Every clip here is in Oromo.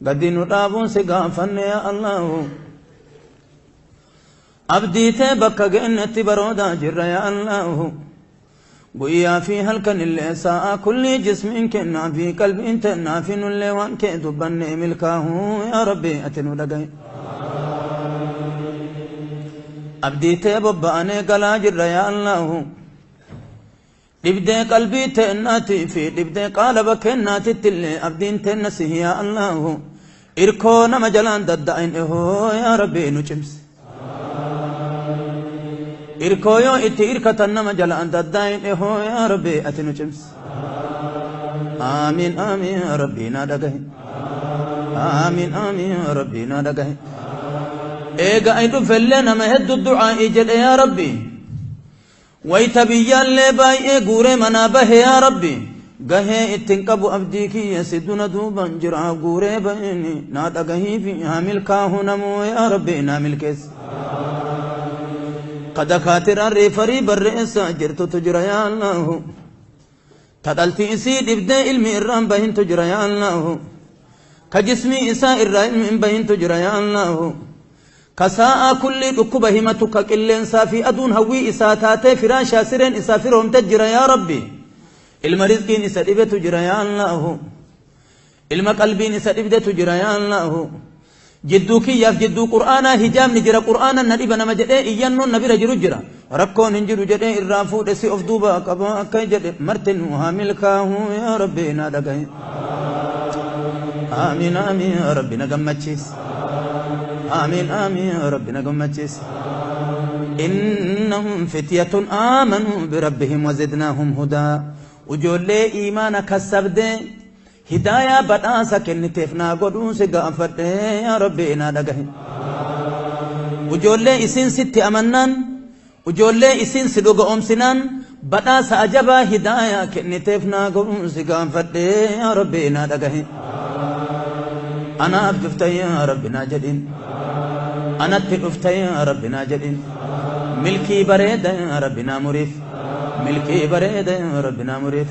Gadi nu dhaabuun si gaafanne yaa Allahu. Abdii tee bakka geennetti baroodaa jirra yaa Allahu. Guyyaa fi halkan illee sa'a kulli jismiin kennaa fi qalbiin tennaa fi nullee waan kee dubbanne milkaahu yaa Rabbi ati nu dhagaye. Abdii tee bobba'anee galaa jirra yaa Allahu. Dhibdee qalbii teennaatii fi dhibdee qaalaba kennaatitti illee abdiin teenna sihi yaa Allahu. Irkoo nama jalaan dadda'in ehoo yaa Rabbi nu cimsi. Irkoo yoo itti irkatan nama jalaan dadda'in ehoo yaa Rabbi ati nu cimsi. Aamiin aamiin yaa Rabbi naa dhagahi. Aamiin aamiin yaa Rabbi naa dhagahi. Eega ay dhufellee nama hedduu du'aa'ii jedhe yaa Rabbi. Wayta biyyaallee baay'ee guuree manaa bahe yaa Rabbi gahee ittin qabu abdii kiyya si duna duuban jira guuree baheni naa dhagahiifi haa milkaahu namuu yaa Rabbi naa milkeessi. Ka dakaatiraan reefarii barreessaa jirtutu jira yaa Allahu. Ta dhalti isii dhibdee ilmi irraan bahintu jira yaa Allahu. Ka jismii isaa irraa ilmi hin bahintu jira yaa Allahu. Ka saa'aa kullii dhukkuba himatu ka qilleensaa fi aduun hawwii isaa taatee firaashaa sireen isaa firoomte jira yaa Rabbi. Ilma rizqiin isa dhibetu jira yaa Allahu. Ilma qalbiin isa dhibdetu jira yaa Allahu. Jidduu kiyyaaf jidduu Qur'aanaa hijaabni jira Qur'aanan na dhiba nama jedhee iyyannoon na bira jiru jira. Rakkoon hin jiru jedhee irraa fuudhe si of duuba qaba akka jedhe marti nu haa milkaahu yaa Rabbi naa dhagahi. Aamiin aamiin yaa Rabbi na gammachiisi. Aamiin aamiin yaa Rabbi na gammachiisi. Innahum fityatun aamanuu birabbihim wazidnaahum hudaa. Ijoollee iimaana kassabdee Hidaayaa badhaasa kenniteef naa godhuu si gaafadhe yaa Rabbi naa dhagahi. Ijoollee isiin sitti amannaan, ijoollee isiin si dhuga'oomsinaan badhaasa ajabaa hidaayaa kenniteef naa godhuu si gaafadhe yaa Rabbi naa dhagahi. Anaaf dhufta yaa Rabbi naa jedhin. Anatti dhufta yaa Rabbi naa jedhin. Milkii bareeda yaa Rabbi naa muriif. Milkii bareeda yaa Rabbi naa muriif.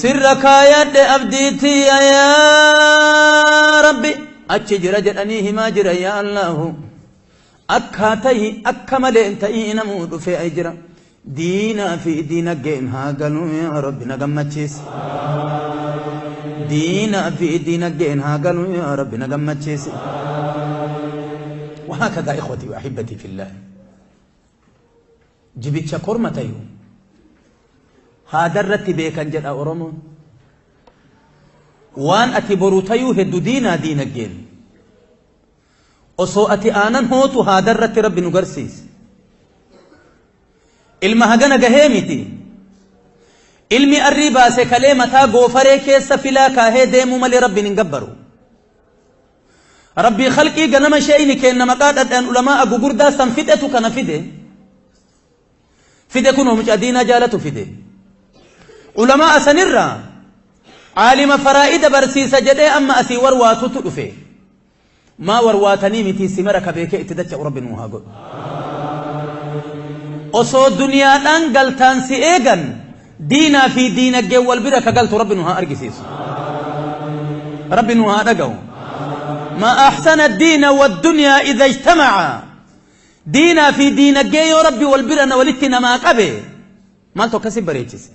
Sirra kaayadhe abdii tiyya yaa Rabbi achi jira jedhanii himaa jira yaa Allahu akkaa tahi akka malee hin ta'ii namuu dhufee ay jira diinaa fi diinaggeen haa galuu yaa Rabbi na gammachiisi diinaa fi diinaggeen haa galuu yaa Rabbi na gammachiisi وهكذا إخوتي وأحبتي في الله Jibicha korma tayu haadarratti beekan jedha Oromoon. Waan ati boru tayuu heddu diinaa diinaggeen. Osoo ati aanan hootu haadarratti Rabbi nu garsiise. Ilma hagana gahee miti. Ilmi arrii baase kalee mataa goofaree keessa filaa kaahee deemuu malee Rabbiin hin gabbaru. Rabbii khalqii ganama sheeyni keenna maqaa dhadhaan ulamaa'a gugurdaa san fixetu kana fide. Fide kunoo mucaa diinaa jaalatu fide. Ulamaa'a sanirraa caalima faraa'ida barsiisa jedhee amma asii warwaatutu dhufe. Maa warwaatanii mitii simara ka beekee itti dacha'u Rabbi nuu haa godhu. Osoo duniyaadhaan galtaan si eegan Diinaa fi diinaggeen wal bira ka galtu Rabbi nu haa argisiisu. Rabbi nu haa dhaga'u. Ma ahsana diina wa dunyaa idha ijtamaca. Diinaa fi diinaggee yoo Rabbi wal bira na walitti namaa qabe maaltu akkasi bareechise.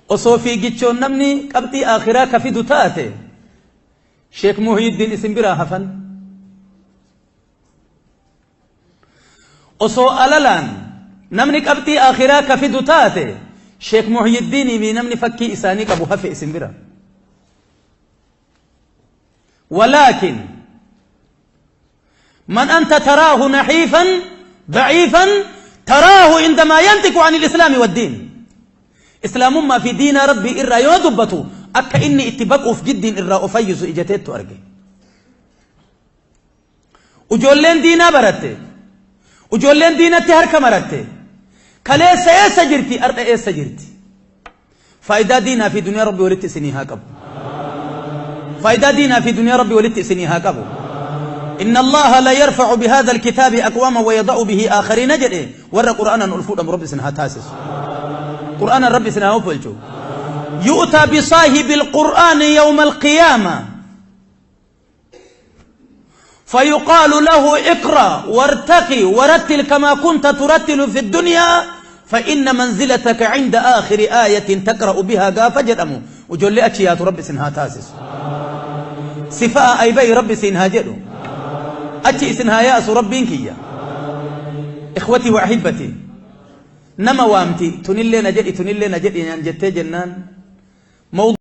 Osoo fiigichoon namni qabxii akhiraa ka fidu taate Sheekh Muhyiddin isin biraa hafan. Osoo alalaan namni qabxii aakhiraa ka fidu taate Sheekh Muhyiddiinii fi namni fakkii isaanii qabu hafe isin bira. Walaakin man anta taraahu naxiifan daciifan taraahu indamaa yantiqu an ilislaami waddiin. Islaamummaa fi diinaa Rabbii irraa yoo dubbatu akka inni itti baquuf jiddiin irraa of fayyisu ijateettu arge. Ujoolleen diinaa baratte. Ujoolleen diinatti harka maratte. Kaleessa eessa jirti? Ardha eessa jirti? Faayidaa diinaa fi duniyaa Rabbi walitti isinii haa qabu. Faayidaa diinaa fi duniyaa Rabbi walitti isinii haa qabu. إن الله لا يرفع بهذا الكتاب أقواما ويضع به آخرين جده ور قرآنا ألفود ربي سنها تاسس قرآنا ربي سنها أفلجو يؤتى بصاحب القرآن يوم القيامة فيقال له اقرأ وارتقي ورتل كما كنت ترتل في الدنيا فإن منزلتك عند آخر آية تقرأ بها قاف جدمو وجل أتشيات ربي سنها تاسس صفاء أي بي ربي سنها جدو أتشي سنها يأس ربي كيا إخوتي وأحبتي نما وامتي تنلي نجدي تنلي نجدي يعني جتي جنان موضوع.